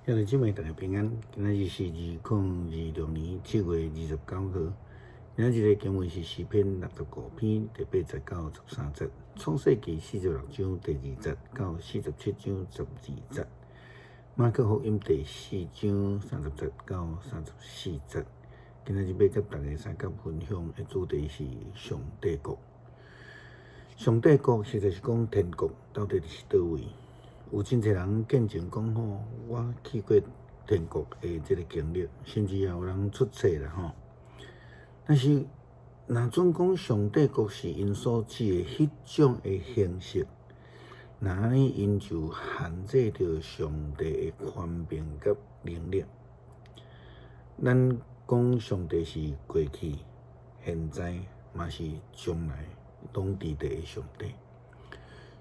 兄弟姊妹，大家平安。今仔日是2026年7月29號。今仔日的經文是詩篇65篇第8節到13節，創世記46章第2節到47章12節，馬可福音第四章30節到34節。今仔日欲佮大家相佮分享的主題是上帝國。上帝國實在是講天國到底佇佗位？有真濟人見證講吼，我去過天國的這个經歷，甚至也有人出冊啦吼。但是，若準講上帝國是𪜶所指的彼種的形式，那按呢𪜶就限制著上帝的權柄佮能力。咱講上帝是過去、現在，嘛是將來，攏佇佇的上帝。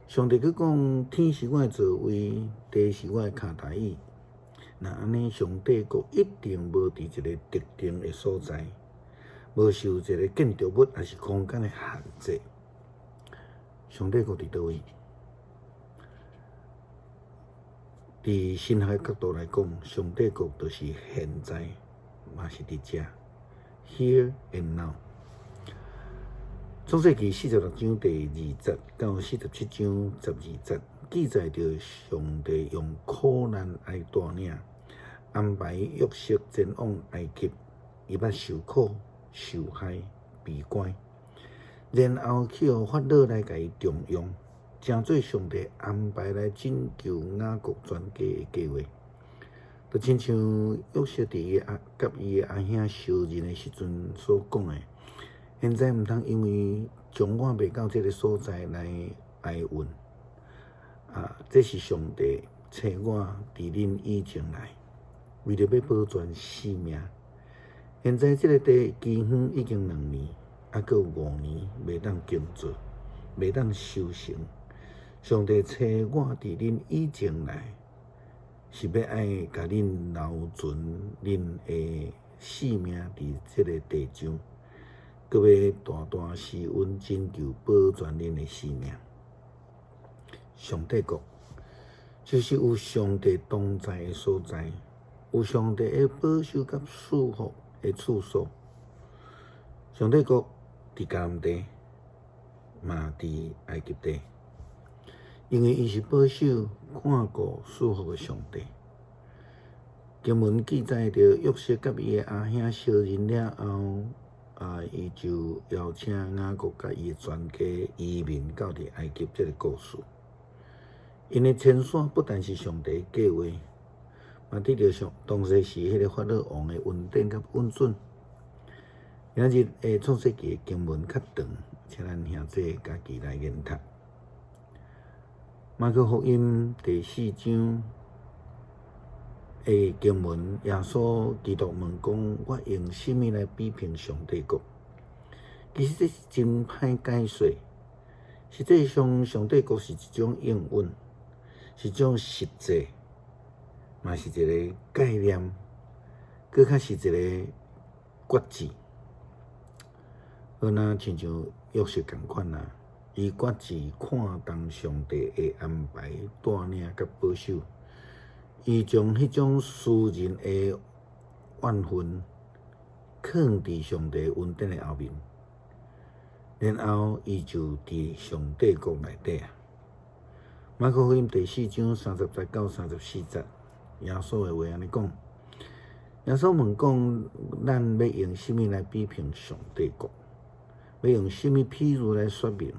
上帝閣講：天是我的座位，地是我的跤踏椅。若按呢，上帝國一定無佇一个特定的所在，無受一个建築物抑是空間的限制。上帝國佇佗位？佇神學的角度來講，上帝國就是現在，嘛是佇遮，Here and now。創世記46章第2節到47章12節，記載著上帝用苦難來帶領，安排約瑟前往埃及，伊捌受苦、受害、被關，然後去予法老來共伊重用，成做上帝安排來拯救雅各全家的計畫。就親像約瑟佇伊阿佮伊的阿兄相認的時陣所講的。現在毋通因為將我賣到這个所在來哀怨，啊！這是上帝差我佇恁以前來，為著欲保全性命。現在這个地饑荒已經兩年，猶閣有5年袂當耕作，袂當收成。上帝差我佇恁以前來，是欲愛共恁留存恁的性命佇這个地上。閣欲大大施恩拯救保全恁的性命。上帝國就是有上帝同在的所在，有上帝的保守佮賜福的處所。上帝國佇迦南地，嘛佇埃及地，因為伊是保守、看顧、賜福的上帝。經文記載著約瑟佮伊的阿兄相認了後，啊！伊就邀請雅各佮伊的全家移民到佇埃及這个故事。𪜶的遷徙不但是上帝的計畫，嘛得著上當時時彼个法老王的恩典佮允准。今日的創世記的經文較長，請咱兄弟家己來研讀。馬可福音第四章的經文，耶穌基督問講：我用啥物來比評上帝國？其實這是真歹解說。實際上，上帝國是一種應允，是一種實際，嘛是一个概念，閣較是一个決志。好若親像約瑟仝款啊，伊決志看重上帝的安排、帶領佮保守。伊將彼種私人的怨恨，囥佇上帝恩典的後面，然後伊就佇上帝國內底啊。馬可福音第四章30節到34節，耶穌的話按呢講：耶穌問講，咱欲用啥物來比評上帝國？欲用啥物譬喻來說明？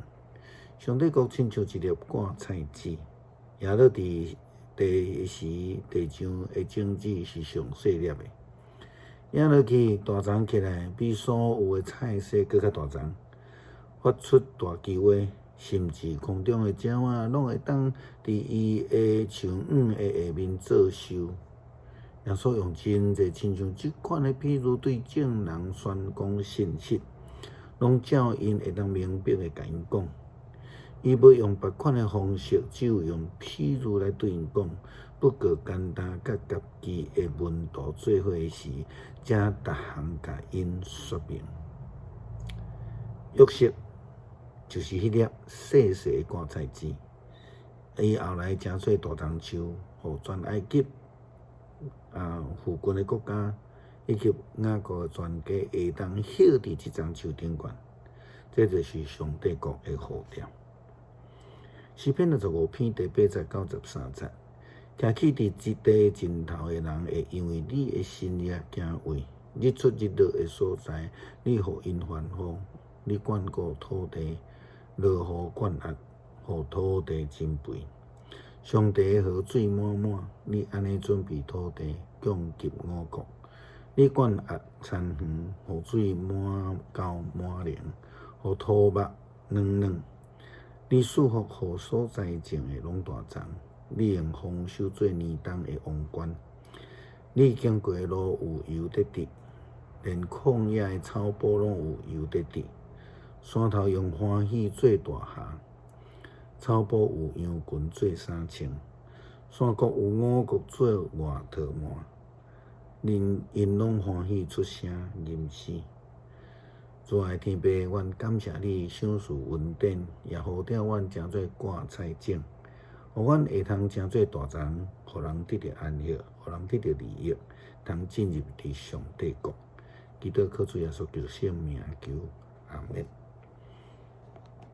上帝國親像一粒芥菜籽，也落佇地時，地上的種子是上細粒的，掖落去大叢起來，比所有的菜蔬閣較大叢，發出大球花，甚至空中的鳥仔攏會當佇伊的樹蔭的下面做岫。耶穌用真濟親像這款的譬喻對眾人宣講信息，攏照𪜶會當明白的共𪜶講。伊無用別款的方式，只有用譬喻來對𪜶講。不過，干焦佮家己的門徒做伙時，才逐項共𪜶說明。約瑟就是彼粒細細的芥菜籽，伊後來成做大樟樹，予全埃及啊附近的國家以及雅各全家會當歇佇這欉樹頂懸，這就是上帝國的呼召。詩篇65篇第8節到13節，徛起佇這地盡頭的人會因為你的神蹟驚畏，日出日落的所在，你予𪜶歡呼，你眷顧土地，落雨灌壓，予土地真肥。上帝的河水滿滿，你按呢準備土地，供給五穀。你灌壓田園，予水滿溝滿畷，予土木軟軟。你賜福予所栽種的攏大欉，你用豐收做年冬的王冠。你經過的路有油得滴，連曠野的草埔攏有油得滴。山頭用歡喜做大箬，草埔有羊群做衫穿，山谷有五穀做外套縵。𪜶攏歡喜出聲吟詩。主愛天父，阮感謝你賞賜恩典，也呼召阮成做掛菜種，予阮會通成做大欉，予人得著安息，予人得著利益，通進入佇上帝國。祈禱靠主耶穌基督聖名求，